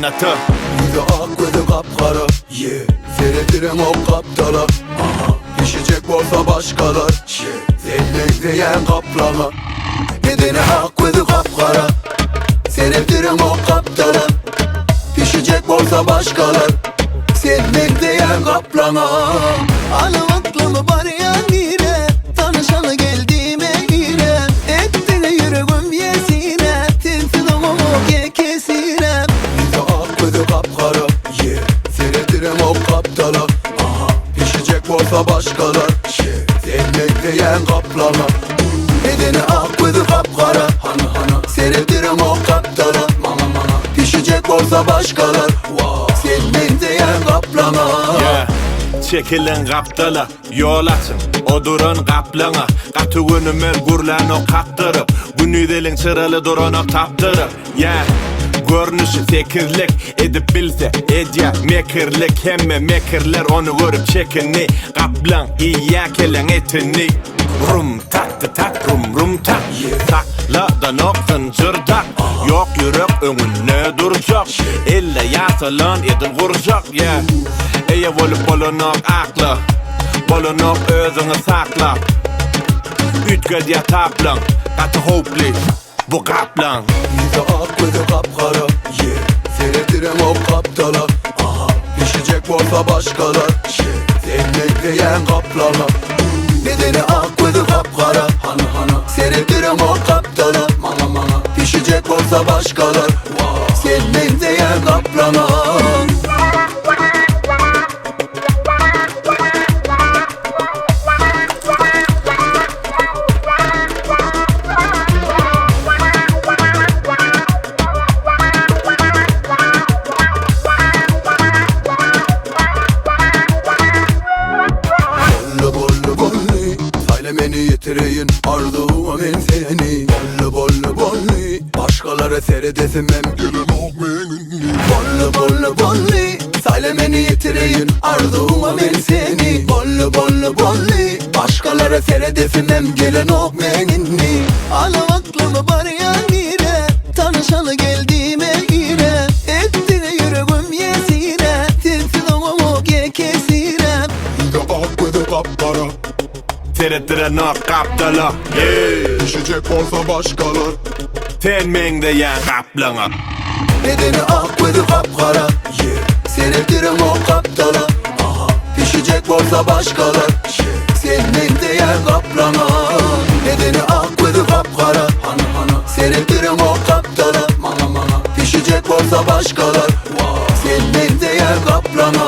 ganata. Ýüzi ak gözi gap-gara, yeah. Seredireňok gapdala, aha. Pişijek bolsa başgalar, yeah. Sen meňzeýäň gaplaňa. Bedeni ak gözi gap-gara. Seredireňok gapdala. Pişijek bolsa başgalar. Sen meňzeýäň gaplaňa. Alyp aklymy barýan nire Tanyşaly geldime ire Etdiňe ýüregim ýesire Sensiz oňamok ýekesire Ýüzi ak gözi gap-gara, yeah. Seredireňok gapdala, aha. Pişijek bolsa başgalar, yeah. Sen meňzeýäň gaplaňa. Bedeni ak gözi gap-gara, hana hana. Seredireňok gapdala, maňa maňa. Pişijek bolsa başgalar, wow. Sen meňzeýäň gaplaňa. Yeah. Çekiliň gapdala, ýol açyň, o duran gaplaňa. Gaty gönümel gürlänok kakdyryp, Gündiz eliň çyraly duranok tapdyryp. Yeah. Görnüşi tekizlik, edip bilse edýä mekirlik. Hemme mekirler ony görüp çekindi, Gaplaň iýýä keleň etini. Rum tak tak rum rum tak, Sakladanok zynjyr dak. Ýok ýürek öňünde durjak, Elle ýasalan edil gurjak. Yeah. Eýe bolup bolanok akla, Bolanok özüňi saklap. Üýtgedýä taplaň, gaty howply bu gaplaň. Ýüzi ak gözi gap-gara, yeah. Seredireňok gapdala, aha. Pişijek bolsa başgalar, yeah. Sen meňzeýäň gaplaňa. Bedeni ak gözi gap-gara, hana hana. Seredireňok gapdala, maňa maňa. Pişijek bolsa başgalar, wow. Sen meňzeýäň gaplaňa. Bolly bolly bolly Saýla meni ýetireýin arzuwyňa men seni Bolly bolly bolly Başgalara seredesimem gelenok meň indi Bolly bolly bolly Saýla meni ýetireýin arzuwyňa men seni Bolly bolly bolly Başgalara seredesimem gelenok meň indi Alyp aklymy barýan nire Tanyşaly geldime ire Etdiňe ýüregim ýesire Sensiz oňamok ýekesire Ýüzi ak gözi gap-gara Seretdirenok gapdala, yeah. Düşecek bolsa başgalar Sen meňzeýäň gaplaňa. Bedeni ak gözi gap-gara, yeah. Seredireňok gapdala, aha. Pişijek bolsa başgalar, yeah. Sen meňzeýäň gaplaňa. Bedeni ak gözi gap-gara, hana hana. Seredireňok gapdala, maňa maňa. Pişijek bolsa başgalar, wow. Sen meňzeýäň gaplaňa.